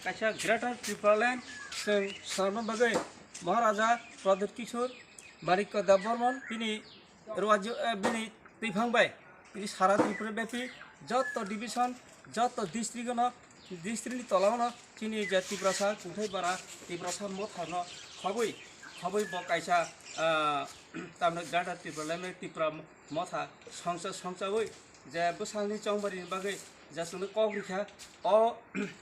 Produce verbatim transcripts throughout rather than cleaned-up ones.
Kaisa Greater Tipraland chwng swnamna bagwi Maharaja Pradyut Kishore Manikya Debbarman bini rwaju, eh, bini twiphang bai tini sara Tripura byapi joto division, joto district-o no, district-ni tola-o no chini je Tiprasa Kungthai Bara, Tiprasa Motha no khobwi, khobwi bo kaisa, ah, tamni Greater Tipraland, Tipra Motha songcha-, songchawi je bwsangni chongbarini bagwi je chwngno kok rikha, o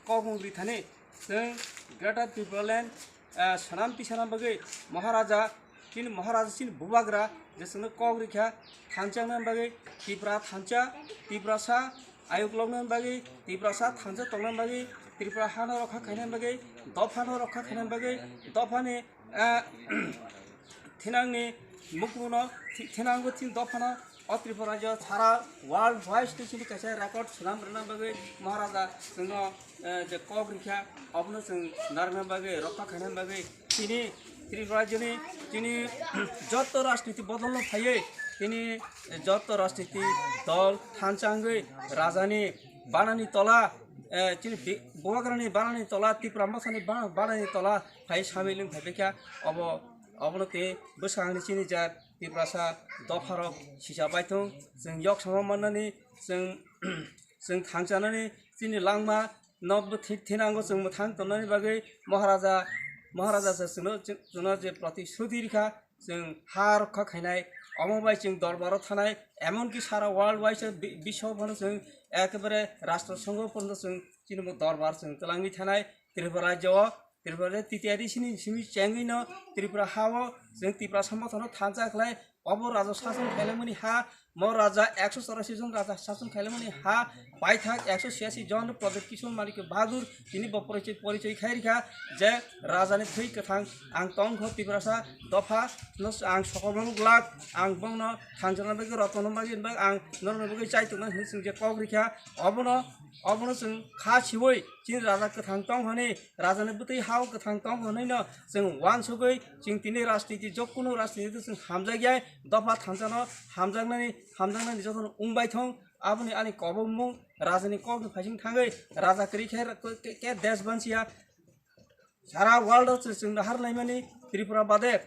kok wng rithani chwng Greater Tipraland, ah, swnam tisanam bagwi Maharaja, chini Maharaja chini bubagra je chwngno kok rikha thansa wngna bagwi, Tipra thansa, Tiprasa ayuk lokna bagwi, Tiprasa thansa tongna bagwi, Tripura hano rokha khaina bagwi, dophano rokha khaina bagwi, dophani, ah, thinangni mukhuno thi-, thinangbo thini dophano o Tripura rajyo sara world wise twi chini kaisa record swnam rwna bagwi Maharaja chwngno, eh, je kok rikha, obono chwng narwkna bagwi, rokha khaina bagwi tini Tripura rajyoni tini joto rajniti bodolno phaiwi tini joto rajniti dol thansa wngwi rajani banani tola, eh, chini bi-, bubagrani banani tola, Tipra Mothani ba-, banani tola phai samil wng phaibaikha. Obo, obono tei bwskangni chini jat Tiprasa dopharok sisa baithung, chwng yok sama mannani, chwng, chwng thangchanani chini langma nokbo thi-, thinango chwng mwthang tonnani bagwi Maharaja, Maharaja se chwngno, chwngno je protishruti rikha, chwng ha rokha khainai, omo bai chwng dorbaro thanai, emonki sara world wise bi-, biswo phano chwng ekebare rashtra songho porjonto chwng chini bo dorbar chwng twlangwi thanai, Tripura rajyo o Tripura T T R D C ni simi chengwi no Tripura ha o chwng Tiprasa Mothano thansa khlai, obo raja sason khailaimani ha, mo raja ekso chorasi jon raja sason khailaimani ha, paithak ekso chiyasi jon Pradyut Kishore Manikya Bahadur tini bo porichoi, porichoi khai rikha je rajani thwi kwthang ang tongkho Tiprasa dopha no ang sokomorok glak, ang bongno thansa bagwi rotno bagwi ang norokno bagwi chaitukna hinwi chwng je kok rikha, obono, obono chwng kha siwi chini raja kwthang tong hwnwi, rajani bwtwi ha-o kwthang tong hwnwi no chwng uansugwi chwng tini rajniti, jokkunu rajniti chwng hamjakya, dopha thansano hamjaknani, hamjaknani jotono wngbai thong. Aboni ani kobokmung rajani kokni phaising thangwi raja kwrwi khe, khe, khe desh banchiya. Sara world o chwng, chwng nahar naimani Tripura bade,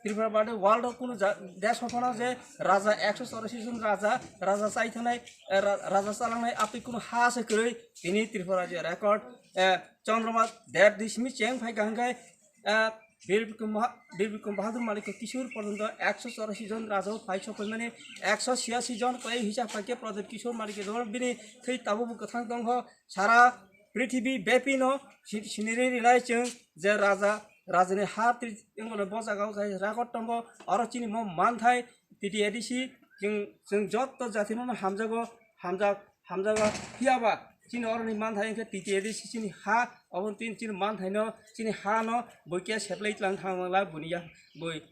Tripura bade world o kunu ja-, desh o phano je raja ekso chorasi jon raja, raja chai thanai, eh, ra-, raja chalangnai atwi kunu ha se kwrwi tini Tripura je record, eh, Chandroma der di simi cheng phai kaham khai, eh, Bir Bikram Baha-, Bir Bikram Bahadur Manikya Kishore porjonto ekso chorasi jon raja o phai sokoi mani ekso chiyasi jon koi hisab khai khe Pradyut Kishore Manikya Debbarma bini thwi tabukbo kwthang tongkho. Sara prithibi bepino si-, siniri rinai chwng je raja, rajani ha tri-, wngmano bo jaga o khai record tongo, oro chini mo manthai T T A D C chwng, chwng jotto jatino no hamjago, hamjak, hamjago, phiyaba chini oroni manthai wngkhe T T A D C chini ha, obo tini chini manthaino, chini hano bui khe seplai tlang thang la buni ya, bui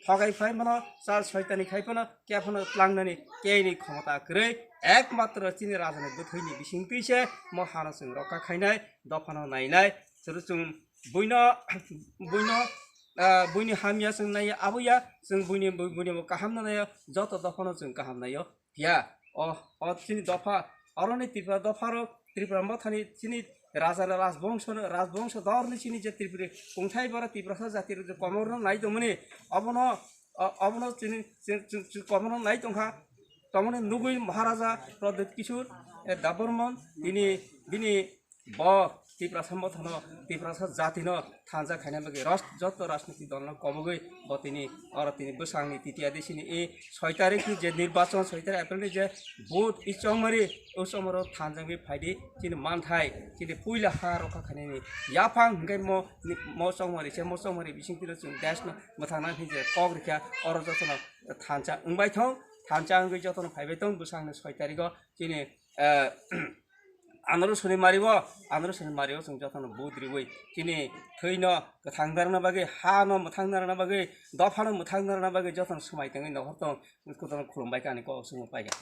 thogai phai mano, chal soitani khai phano, khe phano tlangnani keini khomota kwrwi, ekmatro chini rajani bwthwini bisingtwi se mo hano chwng rokha khainai, dophano nainai, chwrwchwng buino, buino, ah, buini hamya chwng naiya, aboya chwng buini, buini bo kahamno naiyo, joto dophano chwng kaham naiyo. Phiya o, o chini dopha, oroni Tripura dopharo, Tripura mothani chini raja rajbongso, rajbongso dorni chini je Tripuri kungthai bara Tiprasa jati rok je komorno nai tongmani, obono, o-, obono chini, chini, chini, chini komorno nai tongkha, tongmani nugui Maharaja Pradyut Kishore, eh, Debbarman, tini, bini bo Tiprasa mothano, Tiprasa jatino thansa khaina bagwi ras-, joto rajniti dolno kobogwi bo tini oro tini bwsangni T T A D C ni i soi tarikh ni je nirbachon, soi tarikh April ni je vote i chongmari, o chongmaro thansa wngwi phaidi chini manthai, chini puila ha rokha khainani yaphang hwnkhe mo, mo chongmari se, mo chongmari bisingtwino chwng desh no mwthangna hinwi je kok rikha, oro jotono thansa wngbai thong, thansa wngwi jotono phaibai thong bwsangni soi tarikh o chini, eh, Anoro soni mario, anoro soni mario chwng jotono vote riwi chini thwino kwthang narwkna bagwi, hano mwthang narwkna bagwi, dophano mwthang narwkna bagwi jotono swmai tongwi nohor tong, jotono khulumbai kha ani kok swngwi paikha.